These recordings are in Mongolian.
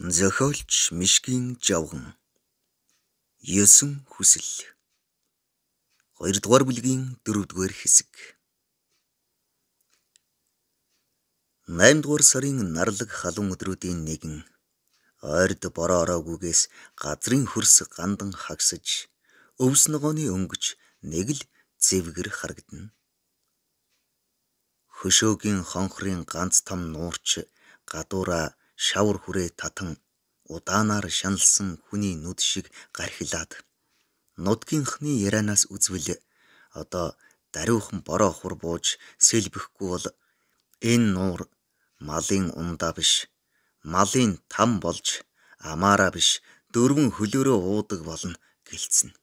Зохиолч Мишкин Жавган. 9 хүсэл. 2 дугаар бүлгийн 4 дугаар хэсэг. 8 дугаар сарын нарлаг халуун өдрүүдийн нэгэн ойрд бороо ороогүйгээс газрын хөрс гандан хагсаж өвс ногооны өнгөч нэг л зэвгэр харагдана. Хөшөөгийн хонхрын ганц том нуурч гадуураа шавар хүрээ татан удаанаар шаналсан хүний нүд шиг гархилаад нутгийнхны ярианаас үзвэл одоо даруйхан бороо хур бууж сэлбэхгүй бол энэ нуур малын ундаа биш, малын там болж амаараа биш дөрвөн хөлөөрөө уудаг болно гэлцэнэ.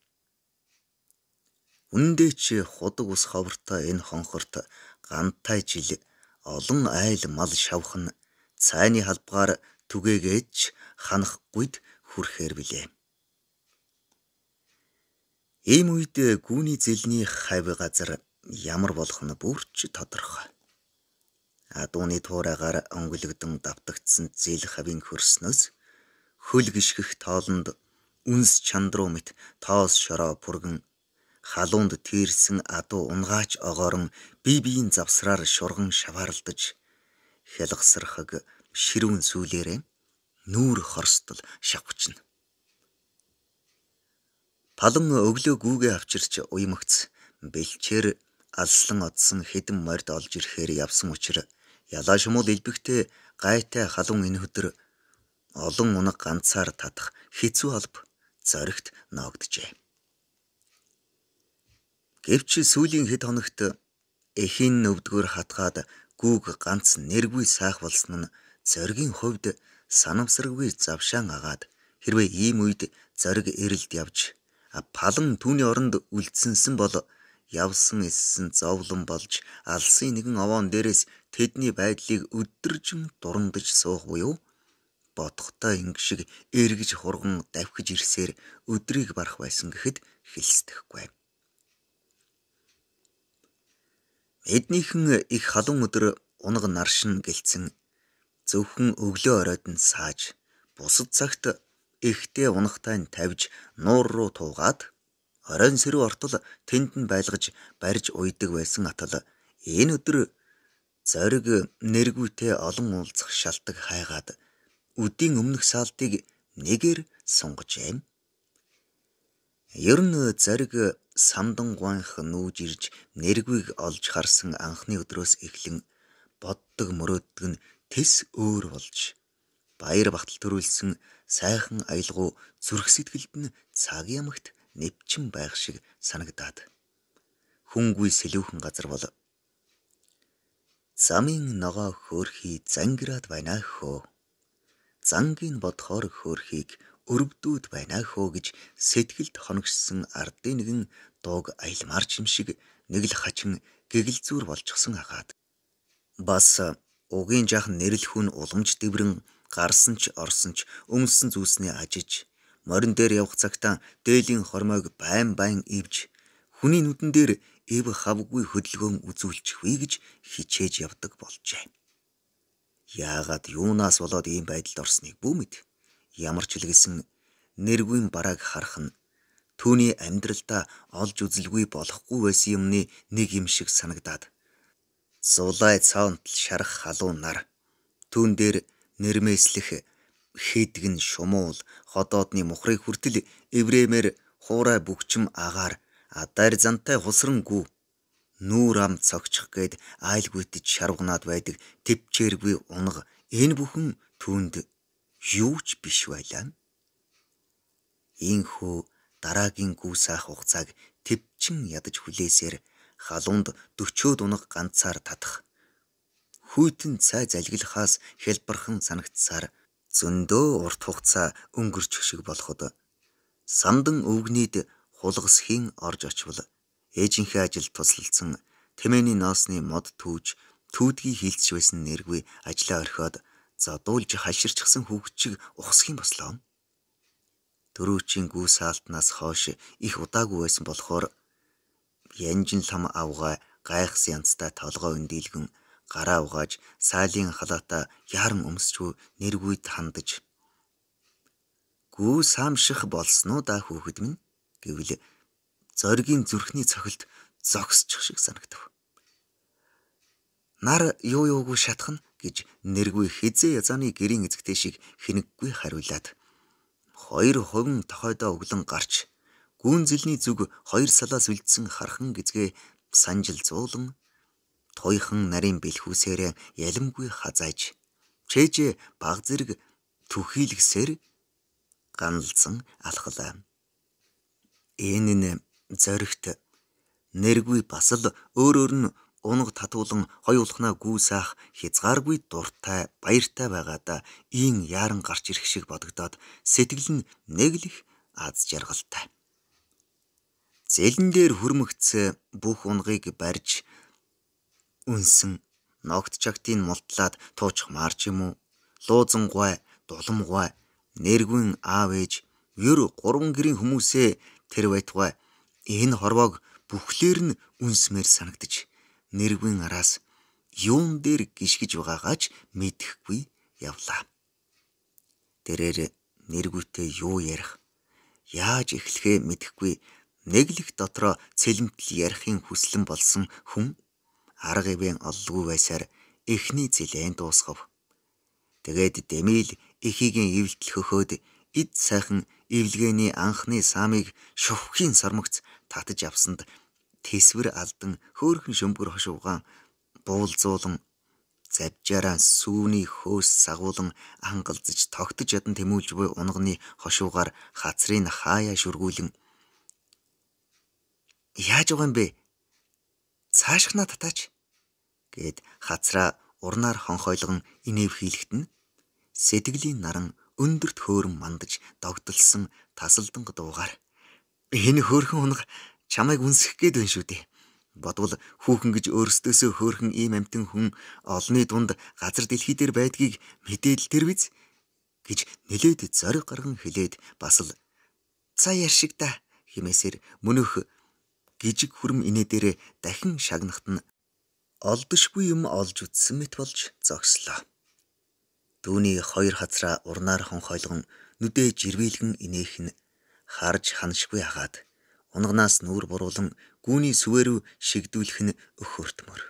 Үндэ ч худаг ус ховортой энэ хонхорт гантай жил олон айл мал шавх нь цайны халбгаар түгээгээд ч ханахгүйд хүрэхээр билээ. Ийм үед гүүний зэлний хавь газар ямар болох нь бүрч тодорхой. Адууны туурайгаар өнгөлөгдөн давтагдсан зэл хавийн хөрснөөс хөл гიშгэх тоолонд үнс чандруу мэт тоос шороо пүргэн халуунд тийрсэн адуу унгаач огоорон бие биеийн завсраар шурган шаваарлдаж хялгасрахаг ширүүн сүлээрээ нүүр хорстол шавхчихна. Палан өглөө гүүгээ авчирч уймагц бэлчээр алслан одсон хэдэн морд олж ирэхээр явсан учир ялаа шумуул элбэгтэй гайтай халуун энэ өдөр олон унаг ганцаар татах хэцүү алба зоригт ноогджээ. Гэвч сүүлийн хэд хоногт эхийн өвдгөр хатгаад гүүг ганц нэргүй сайх болсон нь зоригийн хувьд санамсаргүй завшаан агаад хэрвээ ийм үед зориг эрэлд явж палан түүний оронд үлдсэнсэн бол явсан эссэн зовлон болж алсын нэгэн овоон дээрээс тэдний байдлыг өдөржин дурандаж суух буюу бодохдоо ингэ шиг эргэж хурган давхиж ирсээр өдрийг барах байсан гэхэд хэлсдэхгүй. Эднийхэн их халуун өдөр унаг наршин гэлцэн зөвхөн өглөө оройд нь сааж бусад цагт ихтэй унахтай нь тавьж нуур руу туугаад оройн сэрүү ортол тэнд нь байлгаж барьж уйдаг байсан атал энэ өдөр зориг нэргүйтэй олон уулзах шалтаг хайгаад үдийн өмнөх саалтыг нэгээр сунгажээ. Ер нь зориг самдан гуанх нүүж ирж нэргүйг олж харсан анхны өдрөөс эхлэн боддог мөрөөддөг нь тэс өөр болж баяр багтал төрүүлсэн сайхан аялгау зүрх сэтгэлд нь цаг ямагт нэвчин байх шиг санагдаад хүнгүй сэлүүхэн газар бол замын ногоо хөөрхий зангираад байна хөө, зангийн бодхоор хөөрхийг өрөвдүүд байна хөө гэж сэтгэлд хоногшсон ардын нэгэн дууг аялмаар ч юм шиг нэг л хачин гэгэлзүүр болчихсон агаад бас угийн жаахан нэрлэхүүн уламж дэврэн гарсан ч орсон ч өмссөн зүйлсний ажиж морин дээр явах цагтаа дээлийн хормойг байн байн ивж хүний нүдэн дээр эв хавгүй хөдөлгөөн үзүүлчихвээ гэж хичээж явдаг болжээ. Яагаад юунаас болоод ийм байдалд орсныг бүү мэд. Ямар ч хэлгэсэн нэргүйн барааг харах нь түүний амьдралдаа олж үзэлгүй болохгүй байсан юмны нэг юм шиг санагдаад зулай цаонтал шарах халуун нар түүн дээр нэрмээслэх хэдг нь шумуул ходоодны мухрыг хүртэл эврэмээр хуурай бүгчм агаар адар зантай хусрангүү нүүр ам цогчих гээд айлгүйтж шарвгнаад байдаг төвчээргүй унаг энэ бүхэн түүнд юу ч биш байлаа. Ийхүү дараагийн гүү саах хугацааг төвчин ядаж хүлээсээр халуунд 40-од унаг ганцаар татах хүйтэн цай залгилахаас хялбархан санагдсаар зөндөө урт хугацаа өнгөрчих шиг болоход самдан өвгнийд хулгасхийн орж очвол ээжийнхээ ажил туслалцсан тэмээний ноосны мод түүж түүдгийг хилцэж байсан нэргүй ажлаа орхиод зодуулж хаширчихсан хүүхчиг ухсхийн бослоо. Дөрөвчийн гүү саалтнаас хойш их удаагүй байсан болохоор янжин лам авгай гайхсан янзтай толгой өндийлгэн гараа угааж сайлын халаатаа яаран өмсчүү нэргүйд хандаж Гүү саамших болсноо да хүүхэд минь гэвэл Зоригийн зүрхний цохилт зогсчих шиг санагдав. Нар юу юугүй шатхна гэж нэргүй хизээ язааны гэрийн эзэгтэй шиг хинэггүй хариулаад хоёр хувин тохойдоо өглөн гарч гүн зэлний зүг хоёр салаас үлдсэн хархан гизгээ санжил зуулан туйхан нарийн бэлхүүсээр ялимгүй хазааж чэжээ баг зэрэг түхийлгсээр ганалзан алхалаа. Энэ нь Зоригт нэргүй бас л өөр нь унаг татуулан хоёулахнаа гүү саах хязгааргүй дуртай баяртай байгаадаа ийн яаран гарч ирэх шиг бодогдоод сэтгэл нь нэг л их аз жаргалтай. Зэлэн дээр хөрмөгц бүх унгыг барьж үнсэн ногт чагтыг мултлаад туучихмаар ч юм уу луузангуй дуламгуй нэргүн аав ээж ер гурван гэрийн хүмүүсээ тэр байтугай энэ хорвоог бүхлээр нь үнсмээр санагдаж нэргүн араас юун дээр гიშгэж байгаагаа ч мэдэхгүй явлаа. Тэрээр нэргүйтэй юу ярих, яаж эхлэхээ мэдэхгүй нэг л их дотроо цэлмтэл ярихын хүслэн болсон хүн арга ивэн оллгүй байсаар эхний зэлэн дуусгав. Тэгээд дэмийл эхийгийн эвлтэл хөхөөд эд сайхан эвлэгээний анхны саамыг шувхийн сормогц татаж авсанд тэсвэр алдан хөөрхөн шөмбөр хошуугаан буулзуулан завжаараа сүүний хөөс сагуулan ангалзаж тогтож ядан тэмүүлж буй унганы хошуугаар хацрын хаяа шүргүүлэн яаж байгаа юм бэ? Цаашхнаа татаач гэд хацраа урнаар хонхойлгон инээв хийлэгт нь сэтгэлийн наран өндөрт хөөрөн мандаж догдолсон тасалданг дуугаар энэ хөөрхөн унга чамайг үнсэх гээд байна шүү дээ. Бодвол хүүхэн гэж өөрсдөөсөө хөөрхөн ийм амтэн хүн олонний дунд газар дэлхий дээр байдгийг мэдээл тэр биз гэж нэлээд зориг гарган хэлээд бас л цаа яршиг та химээсэр мөнөх гижиг хүрм инээ дээрээ дахин шагнахт нь олдошгүй юм олж үтсэн мэт болж зогслоо. Дүүний хоёр хацраа урнаар хонхойлгон нүдээ жирвийлгэн инээх нь харж ханшгүй агаад унганаас нүүр буруулан гүүний сүвэрүү шигдүүлэх нь өхөртмөр.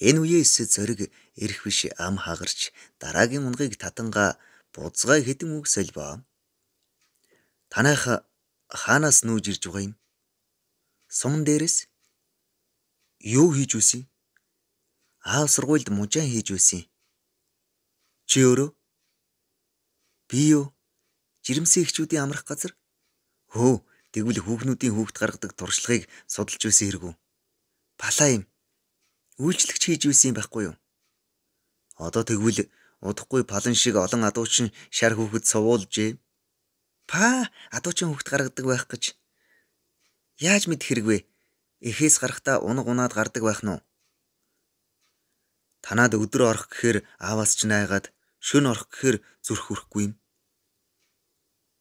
Энэ үеэс Зориг эрх биш ам хагарч дараагийн унгыг татангаа бузгай хэдэн үг сольбоо. Танайх хаанаас нүүж ирж байгаа юм? Суман дээрээс юу хийж үсэн? Аав сургуульд мужаан хийж үсэн. Чи өөрөө? Би юу? Жирэмсэн эхчүүдийн амрах газар? Хөө, тэгвэл хүүхнүүдийн хүүхд гаргадаг туршлагыг судалж байсан хэрэгүү. Балаа юм. Үйлчлэгч хийж байсан юм байхгүй юу? Одоо тэгвэл удахгүй палан шиг олон адуучин шар хүүхэд сувуулжээ. Па, адуучин хүүхд гаргадаг байх гэж. Яаж мэдэх хэрэг вэ? Эхээс гарахдаа унаг унаад гардаг байх нь уу? Танаад өдөр орох гэхээр ааваас ч найгаад, шөнө орох гэхээр зүрх хүрэхгүй юм.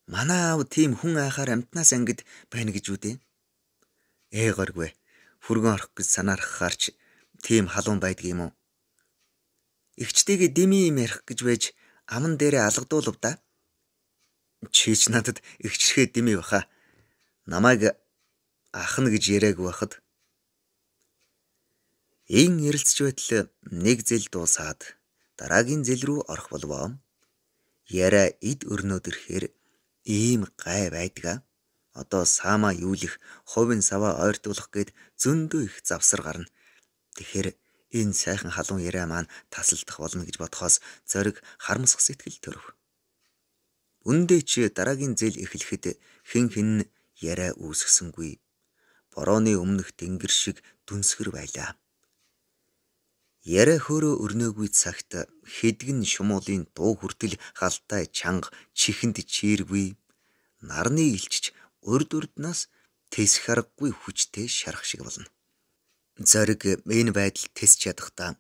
Манай аав тийм хүн айхаар амтнаас ангид байна гэж үү дээ? Ээ горгүй. Хүргэн орох гэж санаархахаар ч тийм халуун байдаг юм уу? Игчтэйгээ дими юм ярих гэж байж аман дээрээ алгадуулав да. Чи ч надад игчрэхээ дими баха. Намайг ах нь гэж яриаг байхад эн ярилцж байтал нэг зэл дуусаад дараагийн зэл рүү орох болвоо. Яриа эд өрнөөд ирэхээр ийм гай байдаг. Одоо саамаа юулэх, хувин саваа ойртуулах гээд зөндөө их завсар гарна. Тэгэхээр энэ сайхан халуун яриа маань тасалдах болно гэж бодхоос Зориг харамсах сэтгэл төрөв. Үндэ чи дараагийн зэл эхлэхэд хэн хэн яриа үүсгэсэнгүй. Борооны өмнөх тэнгэр шиг дүнсгэр байлаа. Яриа хөөрөө өрнөөгүй цагт хэдгэн шумуулын дуу хүртэл халтай чанга чихэнд чийргүй. Нарны илчж урд урднаас тэсэх аргагүй хүчтэй шарах шиг болно. Зориг энэ байдал тэсч ядахдаа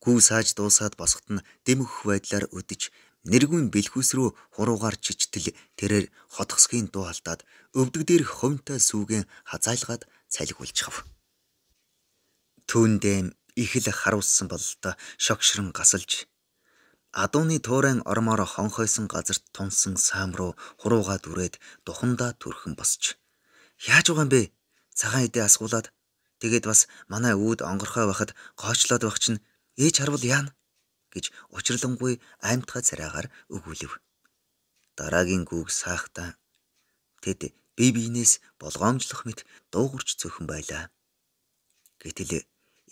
гүү сааж дуусаад босоход нь дэмэх байдлаар өдөж нэргүн бэлхүүс рүү хуруугаар чичтэл тэрээр хотхосгийн дуу алдаад өвдөг дээрх ховнтой сүүгэн хазайлгаад цалигуулчихав. Түүндээ их л харуулсан бололтой шогшрон гасалж Адууны туурайн ормоор хонхойсон газарт тунсан саам руу хуруугаа дүрээд духандаа түрхэн босч. Яаж байгаа юм бэ? Цагаан эдээ асгуулад тэгээд бас манай үүд онгорхой байхад гоочлоод байх чинь ээж харвал яана гэж учирлангүй аймтгай царайгаар өгүүлэв. Дараагийн гүг саахта тэд бие биенээс болгоомжлох мэт дуугарч цөөхөн байлаа. Гэтэл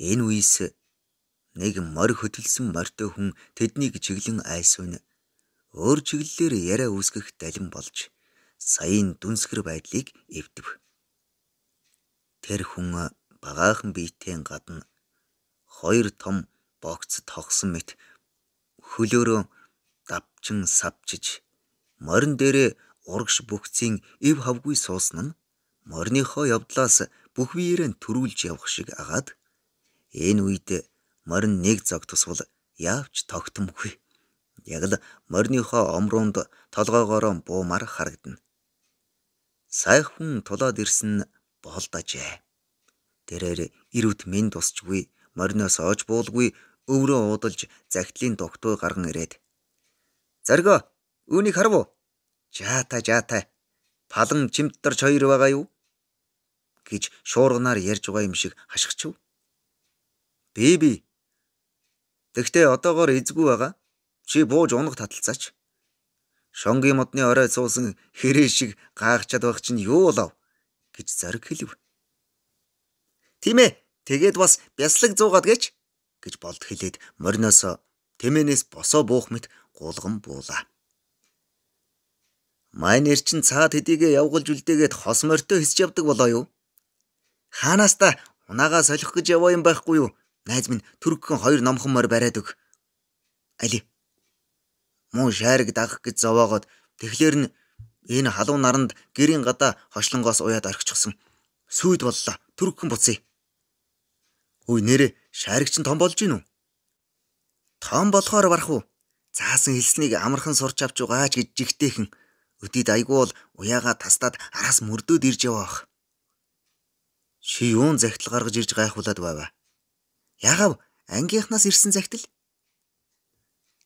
энэ үеэс нэг морь хөтөлсөн морьтой хүн тэднийг чиглэн айсвэн өөр чиглэлээр яриа үүсгэх далин болж саяын дүнсгэр байдлыг эвдэв. Тэр хүн багаахан биетэй гадна хоёр том богц тогсон мэт хөлөөрөө давчин савчиж морин дээрээ урагш бүхцийн эв хавгүй суусан нь морийнхоо явдлаас бүх биеэрээ төрүүлж явах шиг агаад энэ үед морин нэг зог тусвал яавч тогтомгүй. Яг л морийнхоо омруунд толгоогоороо буумаар харагдана. Сайх хүн тулаад ирсэн нь болдожээ. Тэрээр ирүүт минь тусчгүй мориноос оож буулгүй өврөө уудалж загтлын дугтуй гарган ирээд "Зоргоо, үүнийг харав уу? Жаатай жаатай. Палан чимтдарч хоёр байгаа юу?" гэж шуурганаар ярьж байгаа юм шиг хашгичв. Би. Тэгтээ одоогоор эзгүй байгаа. Чи бууж унах таталцаач. Шонгийн модны орой суусан хэрээ шиг гаагчаад байх чинь юу болов гэж Зориг хэлв. Тийм ээ. Тэгээд бас бяслаг зуугаад гэж гэж болд хэлээд мориноос тэмээнээс босоо буух мэт гулган буулаа. Майнер чин цаад хэдийгээ явгалж үлдээгээд хос морьтой хэсэж явдаг болоо юу? Хаанаас та унаага солих гэж яваа юм байхгүй юу? Найз минь түргхэн хоёр номхон морь бариад өг. Али. Муу шаарыг дагах гэж зовоогоод тэгэхээр нь энэ халуун наранд гэрийн гадаа хошлонгоос уяад орхичихсон. Сүйд боллоо. Түргхэн буцъя. Үй нэрэ шаарыг чин том болж гин үү? Том болохоор барах уу? Заасан хэлснийг амархан сурч авч байгаач гэж жигтэйхэн. Өдийд айгүй бол уяагаа тастаад араас мөрдөөд ирж яваа бах. Чи юун захидал гаргаж ирж гайхуулаад байваа? Яагав ангийнхнаас ирсэн захидал?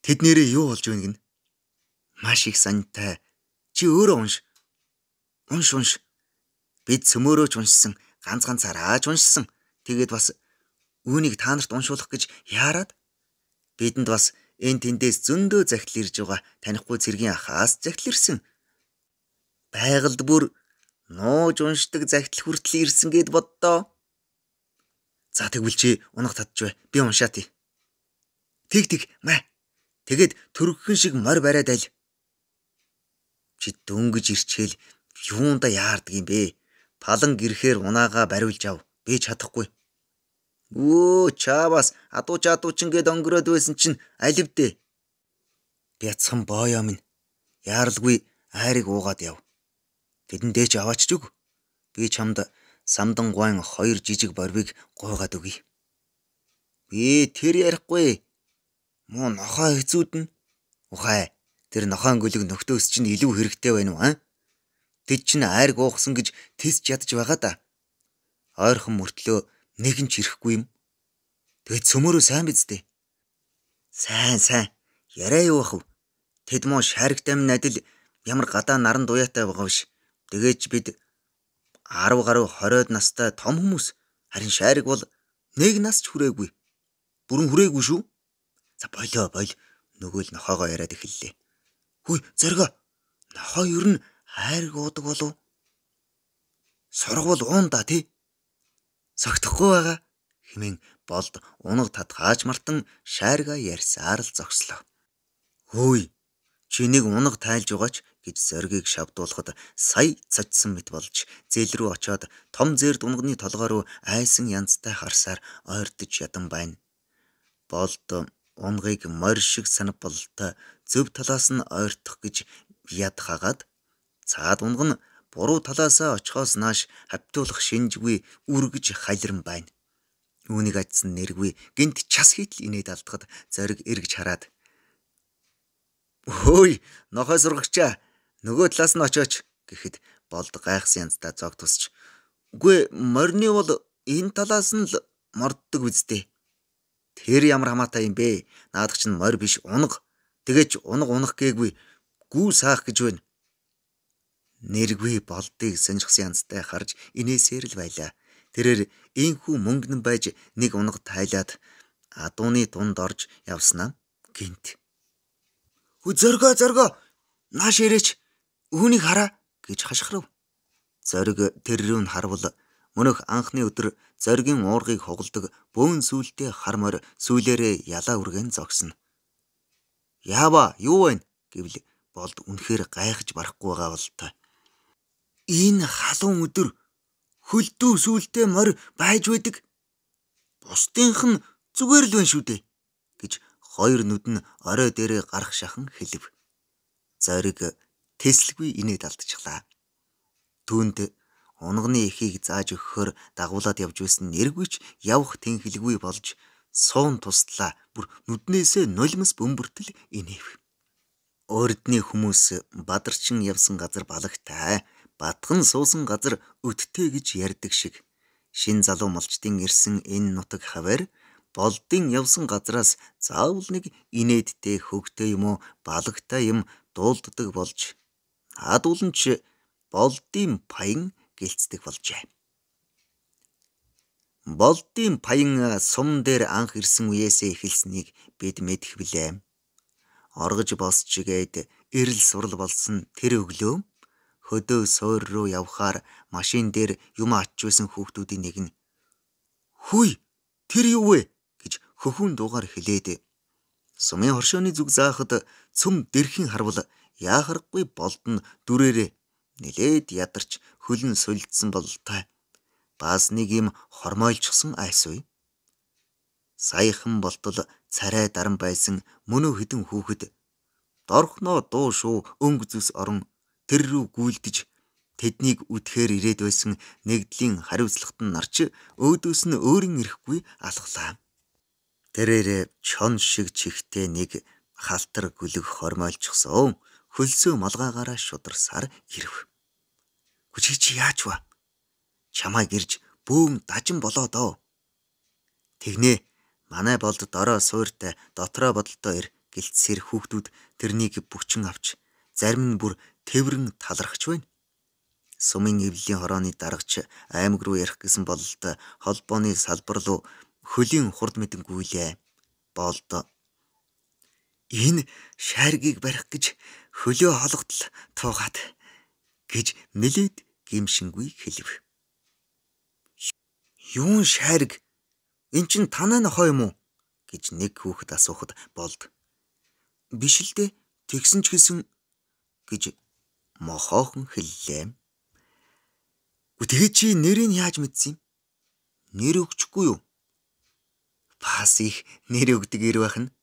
Тэд нэрээ юу болж байна гин? Маш их сантай. Чи өөрөө унш. Унш унш. Бид цөмөөрөө ч уншсан, ганц ганцаараа ч уншсан. Тэгээд бас үүнийг та нарт уншуулах гэж яарад бидэнд бас энэ тэндээс зөндөө захидал ирж байгаа. Танихгүй цэргийн ахаас захидал ирсэн. Байгальд бүр нууж уншдаг захидал хүртэл ирсэн гэд боддоо. За тэгвэл чи унах татж бай. Би уншаа тий. Тэг тэг маа. Тэгээд төргөн шиг морь бариад аль. Чи дөнгөж ирчээл юунда яардаг юм бэ? Палан гэрхээр унаага бариулж ав. Би чадахгүй. Өө чаавас адуу чадуучин гэд өнгөрөөд байсан чинь аливдээ. Бяцхан боёо минь яаралгүй айрыг уугаад яв. Тэдэндээ ч аваач зүг. Би чамд самдан гуайн хоёр жижиг борвиг гуйгаад өгье. Би тэр ярихгүй. Муу нохой хэзүүднэ. Ухай тэр нохойн гөлөг нөхдөөс чинь илүү хэрэгтэй байна уу, а? Тэд чинь айрг уухсан гэж тэсч ядаж байгаа да. Ойрхон мөртлөө нэгэн ч ирэхгүй юм. Тэгээд цөмөрөө сайн биз дээ. Сайн сайн. Яриа юу ах вэ? Тэд муу шааригтай минь адил ямар гадаа наран дуяатай байгаа биш. Тэгээд ч бид 10 гаруй 20-од настай том хүмүүс. Харин шаариг бол нэг нас ч хүрээгүй. Бүрэн хүрээгүй шүү. За болоо бол нөгөө л нохоогоо яриад эхэллээ. Хүй Зоргоо. Нохоо ер нь хайрг уудаг болов? Сургуул уун да тий. Согтохгүй байгаа хэмээн болд унаг татгаач мартан шаарга ярьсаар л зогслоо. Хөөй чи нэг унаг тайлж байгаач гэж Зоригийг шавдуулахад сая цочсон мэт болж зээл рүү очоод том зээрд унганы толгой руу айсан янзтай харсаар ойртож ядан байна. Болд унгыг морь шиг санавболтой зөв талаас нь ойртох гэж яд хагаад цаад унг нь буруу талаасаа очихоос нааш хавтуулах шинжгүй үргэж халиран байна. Үүнийг ажсан нэргүй гинт час хийтэл инээд алдахад Зориг эргэж хараад "Хөөй, нохой сургагчаа, нөгөө талаас нь очооч" гэхэд болд гайхсан янздаа зог тусч "Үгүй, морины бол энэ талаас нь л морддог үсттэй. Тэр ямар хамаатай юм бэ? Наадах чинь морь биш унга. Тэгээч унаг унах гээгүй гүү саах гэж байна. Нэргүй Болдыг сонирхсан янзтай харж инээсээр л байлаа. Тэрээр ийхүү мөнгөнөн байж нэг унаг тайлаад адууны дунд орж явснаа гинт. Хүү зоргоо зоргоо нааш ирээч үүнийг хараа гэж хашгирав. Зориг тэр рүү нь харвал мөнөх анхны өдөр зоригийн уургыг хугалдаг бөөн сүултээ хар морь сүүлээрээ ялаа үргэн зогсно. Яава юу вэ гэвэл Болд үнэхээр гайхаж барахгүй байгаа болтой. Энэ халуун өдөр хөлдөө сүултээ морь байж байдаг. Бусдынх нь зүгээр л байна шүү дээ гэж хоёр нүд нь орой дээрээ гарах шахан хэлв. Зориг тэслгүй инээд алдчихлаа. Түүнд унганы эхийг зааж өгөхөөр дагуулад явж байсан нэргүйч явах тэнхэлгүй болж суун туслаа бүр нүднээсээ нулимс бөмбөртөл инээв. Урдны хүмүүс бадарчин явсан газар балагтай, батган суусан газар өдтэй гэж ярьдаг шиг шин залуу малчдын ирсэн энэ нутаг хавар Болдын явсан газраас заавал нэг инээдтэй хөгтэй юм уу балагтай юм дуулддаг болж хадуулан ч Болдын паян гэлцдэг болжээ. Болдын паян сум дээр анх ирсэн үеэсээ эхэлснийг бид мэдэх билээ. Оргож босч чигээд эрэл сурал болсон тэр өглөө хөдөө суур руу явхаар машин дээр юм ачж байсан хүүхдүүдийн нэг нь "Хүй, тэр юу вэ?" гэж хөхүүн дуугаар хэлээд сумын хоршооны зүг заахад цөм дэрхэн харвал яахаргагүй Болд нь дүрээрээ нилээд ядарч хөлн сулдсан бололтой. Бас нэг юм хормойлчихсон айсуй. Саяхан болтол царай даран байсан мөнөө хідэн хүүхэд дорхноо дуу шуу өнгө зүс орон тэр рүү гүйлдэж тэднийг үдэхээр ирээд байсан нэгдлийн хариуцлагат нь нарч өөдөөс нь өөрийн ирэхгүй алхлаа. Тэрээр чон шиг чихтэй нэг халтар гүлэг хормойлчихсон хөлсөө малгаагаараа шударсаар ирэв. Хүчий чи яаж вэ? Чамайг ирж бөөм дажин болоо доо. Тэгнэ манай Болд дорой суйртай дотроо бодолтой ир гэлтсэр хүүхдүүд тэрнийг бүчин авч зарим нь бүр тэврэн талархаж байна. Сумын эвлэлийн хорооны дарагч аймаг руу ярих гэсэн бололтой холбооны салбар руу хөлийн хурд мэдэн гүйлээ. Болд энэ шааргийг барих гэж хөлөө хологдол туугаад гэж нэлээд гимшингүй хэлв. Юун шаарг? Эн чин танай нохой юм уу? гэж нэг хүүхэд асуухад Болд биш л дээ, тэгсэн ч гэсэн гэж мохоохон хэллээ. Үгүй тэгээ чи нэрийг яаж мэдсэн юм? Нэр өгчихгүй юу? Бас их нэр өгдөг ир байх нь.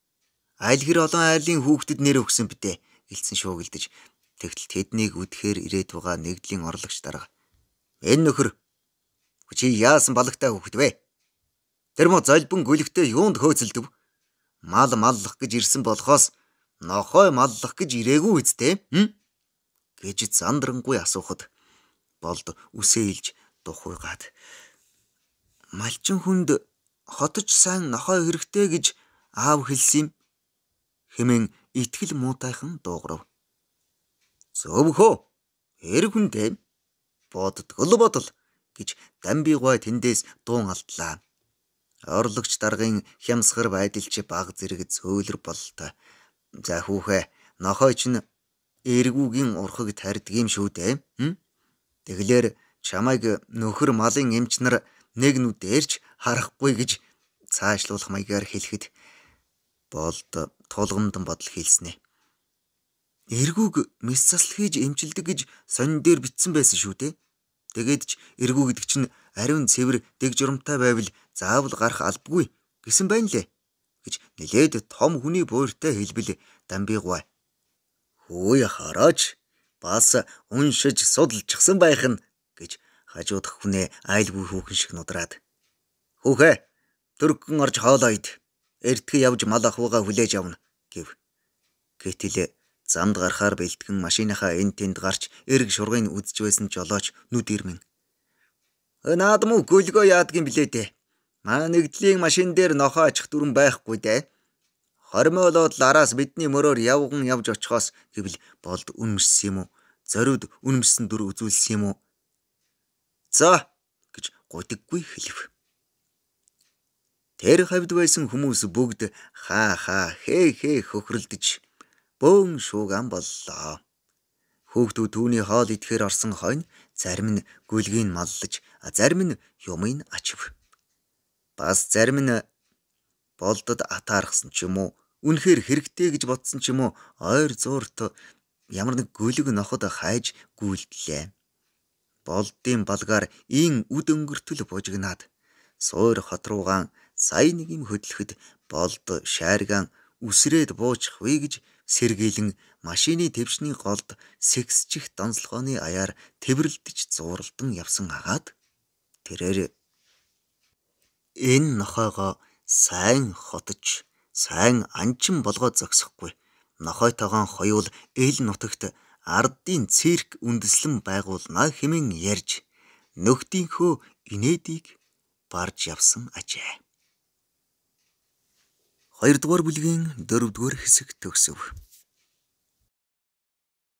Айл хэр олон айлын хүүхдэд нэр өгсөн битээ гэлцэн шуугилдэж тэгтэл тэднийг үдэхээр ирээд байгаа нэгдлийн орлогч дарга. Энэ нөхөр чи яасан балагтай хүүхэд вэ? Тэр мо золбон гүлэгтэй юунд хөөцөлдөв? Мал маллах гэж ирсэн болохоос нохой маллах гэж ирээгүй үсттэй гэж зандрангүй асуухад Болд үсээ илж духуйгаад малчин хүнд хотож сайн нохой хэрэгтэй гэж аав хэлсэн юм хэмээн итгэл муутайхан дуугарав. Зөвхөө эр хүнтэй боддгол бодол гэж Дамбигой тэндээс дуун алдлаа. Орлогч даргын хямсгар байдалч баг зэрэг зөөлөр бололтой. За хүүхээ нохой чинь эргүүгийн урхаг тарьдаг юм шүү дээ. Тэгэлэр чамайг нөхөр малын эмч нар нэг нүдээрч харахгүй гэж цаашлуулах маягаар хэлэхэд Болд тулгамдан бодол хийлснэ. Эргүүг мэс засал хийж эмчилдэг гэж сонин дээр бичсэн байсан шүү дээ. Тэгээд ч эргүү гэдэг чинь ариун цэвэр дэг журамтай байвал заавал гарах албагүй гэсэн байна лээ гэж нилээд том хүний буйртай хэлбэл Дамбигой. Хөөе хараач бас уншиж судалчихсан байх нь гэж хажуудах хүнээ айлгүй хүүхэн шиг нудраад. Хүүхээ төргөн орж хоолоо ид. Эртгэ явж мал ахуйгаа хүлээж авна гэв. Гэтэл замд гарахаар бэлтгэн машиныхаа эн тэнд гарч эрг шургыг үзэж байсан жолооч нүд ирмэн. Наад муу гөлгөө яадгийн блээ дээ. Маа нэгдлийн машин дээр нохоо ачих дүрэн байхгүй дээ. Хормоолоод л араас бидний мөрөөр явган явж очихоос гэвэл Болд үнэмшсэн юм уу? Зориуд үнэмшсэн дүр үзүүлсэн юм уу? За гэж гудаггүй хэлв. Тэр хавьд байсан хүмүүс бүгд хаа хаа хээ хээ хөхрөлдөж бөөн шууган боллоо. Хүүхдүүд түүний хоол идэхээр орсон хойно зарим нь гүлгийг маллаж, зарим нь юмыг ачив. Бас зарим нь Болдод атаархсан ч юм уу, үнэхээр хэрэгтэй гэж бодсон ч юм уу, ойр зуурт ямар нэг гүлэг ноход хайж гүйлдлээ. Болдын балгаар ийн үд өнгөртөл бужигнаад суур хот руугаан сая нэг юм хөдлөхөд Болд шайргаан үсрээд буучих вэ гэж сэргийлэн машины твшний голд сэгсчих донцолгооны аяар тэврэлдэж зууралдан явсан агаад тэрээр энэ нохойгоо сайн хотож сайн анчин болгоод зогсохгүй нохойтойгоо хоёул эл нутагт ардын цирк үндэслэн байгуулна хэмээн ярьж нөхдийнхөө инээдийг барж явсан ажээ. 2 дугаар бүлгийн 4 дугаар хэсэг төгсөв.